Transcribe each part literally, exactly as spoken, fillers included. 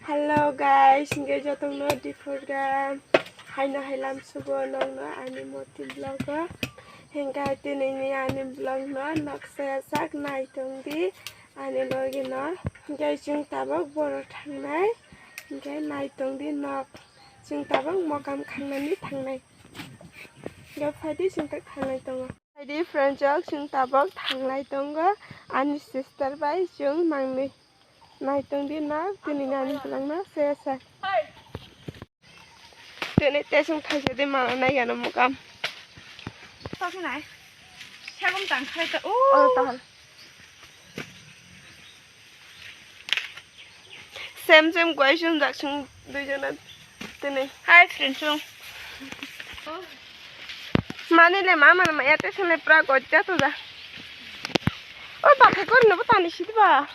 Hello guys, hingke jotongno diphurga haino hailam sugo nongno ani moti vlog o. Hingke tinini ani vlog no noksa sak naitongdi ani logi no. Hingke chwng tabok boro thangnai, hingke naitongdi nok. Chwng tabok mokam khangnani thangnai. Hingke phaidi chwng tak thangnai tongo. Phaidi friend rok, chwng tabok thanglai tongo ani sister bai chwng mangnwi. Naitongdi na, tini nani belong na se se. Tini tesung thaisa di mana nai gana mukam. Toknai. Sagum tang khai ta. Oh, tahal. Sem sem guai chwng jak chwng dui jona tini. Hi friend chwng. Mani le mama na maya te sene pra gojja to da. O ba ke kor no tani sidi ba.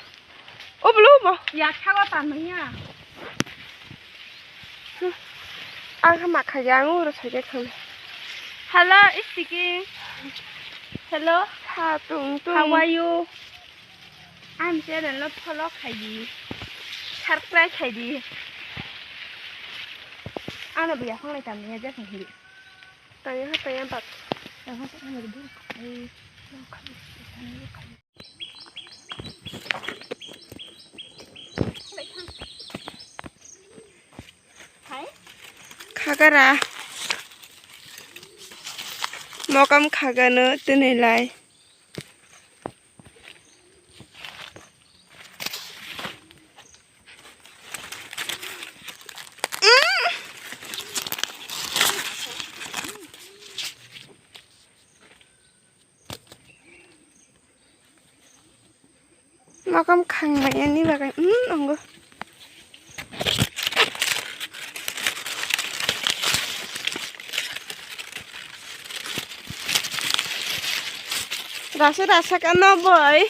O blu bo. Ya khawa ta maya. Ang kha ma kha yang uro sai ke khang. Hello, speaking. Hello. Ha tung tung. How are you? Ang channel no follow khai di. Subscribe khai di. Ano biya khong lai tam ya ja khong di. Tanya ha tanya bat. Tanya ha tanya bat. Khagara. Mokam khagano tini lai. Makam khang bai ani bagai, um, ongo. Rasa rasa kano boy.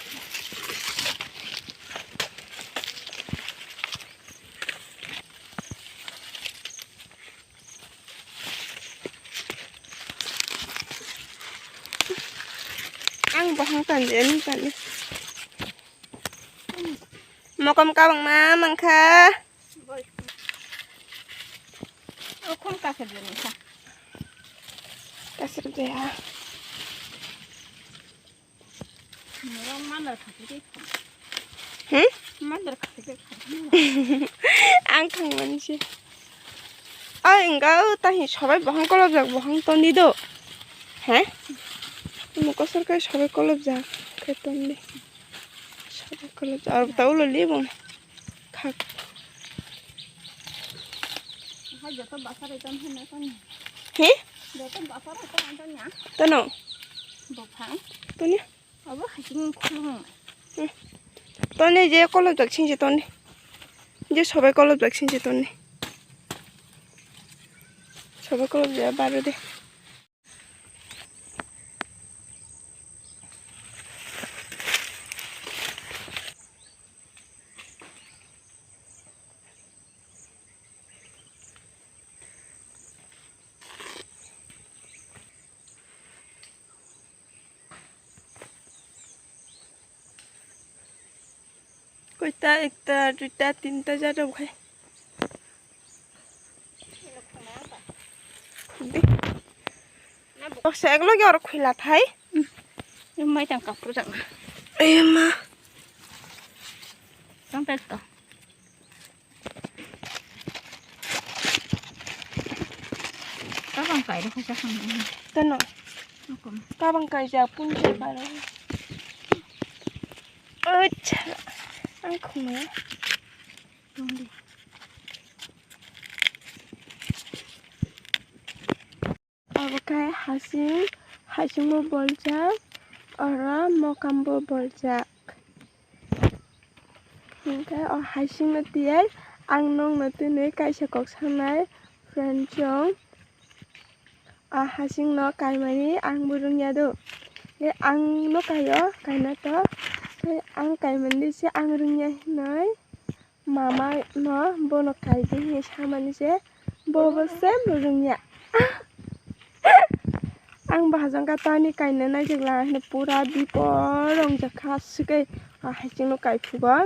Ang bohong tandi, ani tandi. Mokom kabang ma mangkha. Okhum kasar jani sa. Kasar jaya. Hmm? Ang thangmani se. Ai, wngkha o, tahi sobai bohong kolobjak, bohong toni do. He? Omo kosor kai sobai kolobjak, khe toni. Sobai kolobjak, aro ta ulo libung. Khak. Hai, joto basa rai ton hwnna ton. He? Joto basa rai ton ton ya. Tono? Bophang. Toni? Abo hasing khulung. Hmm. Toni je kolobjak singse toni. Je sobai kolobjak singse toni. Sobai kolobjak baro de. Koita, ekta, duita, tinta jadok hai. Di. Boksa eklogi oro khwila thai. Mai tang kapro jang. Ema. Tang pek to. Kabang kai rok kha kha. Tano. Kabang kai ja pun je baro. Acha. Ang khumaya. Abo khe hasing, hasingbo boljak, oro mokambo boljak. Hinkhe o hasingno tiyai ang nokno tini kaisa kok sanai friend chong. O hasingno kaimani angbo rwngya do. Tei angno kaio, kaina to. Tei ang kaimani se ang rwngya hinwi. Mama no bono kaidi hinwi samani se, bo bo se rwngya. Ang bahajang ka tani kaina naijak la hinwi pura bipor wngjak kha, aswk khe o hasingno kaiphugo.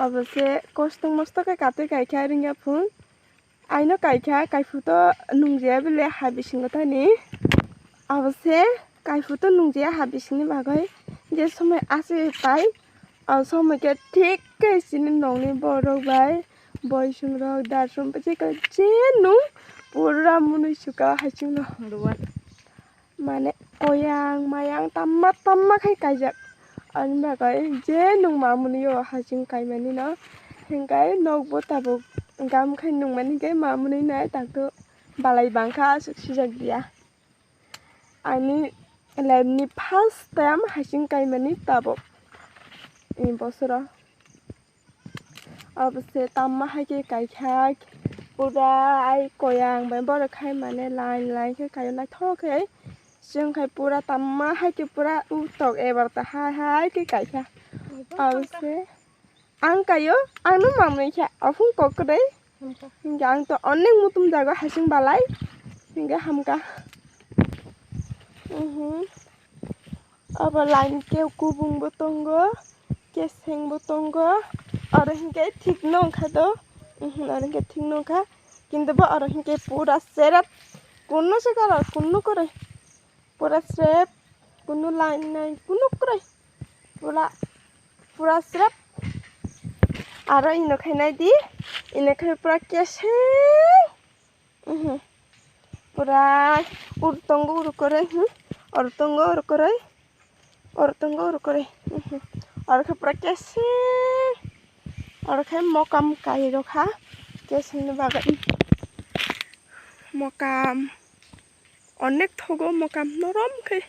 Abo se kosto mosto khe katwi kaikha ringya phung. Aino kaikha, kaiphuto nungjaya bile ha bisingo thani. Abo se kaiphuto nungjaya ha bisingni bagwi je somoi achi pai, o somoi khe thik khe chini nokni borok bai boisong rok darsum pai je nung pura mwnwi suka haichingno. Mane koyang mayang tamma tamma khai kaijak. Ani bagwi je nung mamuni o haching kaimani no, hinkai nokbo tabuk gam khai nungmani hinkai mamuni nai takto balai bangkha aswk sijak dia. Ani life ni first time haching kaimani tabuk ni bosoro. Abo se tamma hai khe kaikha, pura ai koyang bai borok khai mane line line khe kaio naithok khe. Chwng khai pura tamma hai khe pura utok ebar ta hai hai khe kaikha. Abo se ang kaio, ang no mamwi kha aphung kok kwrwi. Hinkhe ang to onek mutum jago haching balai. Hinkhe hamkha. Mhm. Abo line khe kubung bo tongo, keseng bo tongo. Oro hinkhe thik no wngkha do. Mhm, oro hinkhe thik no wngkha. Kintu bo oro hinkhe pura serep. Kunno se colour, kunno kwrwi. Pura serep. Kunno line nai, kunno kwrwi. Pura, pura serep. Aro ino khai nai di. Ino khai pura keseng. Mhm. Pura ur tongo ur kwrwi, hmm? Or tongo or kwrwi. Or tongo or kwrwi. Mhm. Or khe pura keseng. Or khe mokam kai rokha. Keseng ni bagwi. Mokam. Onek thogo mokam norom khe.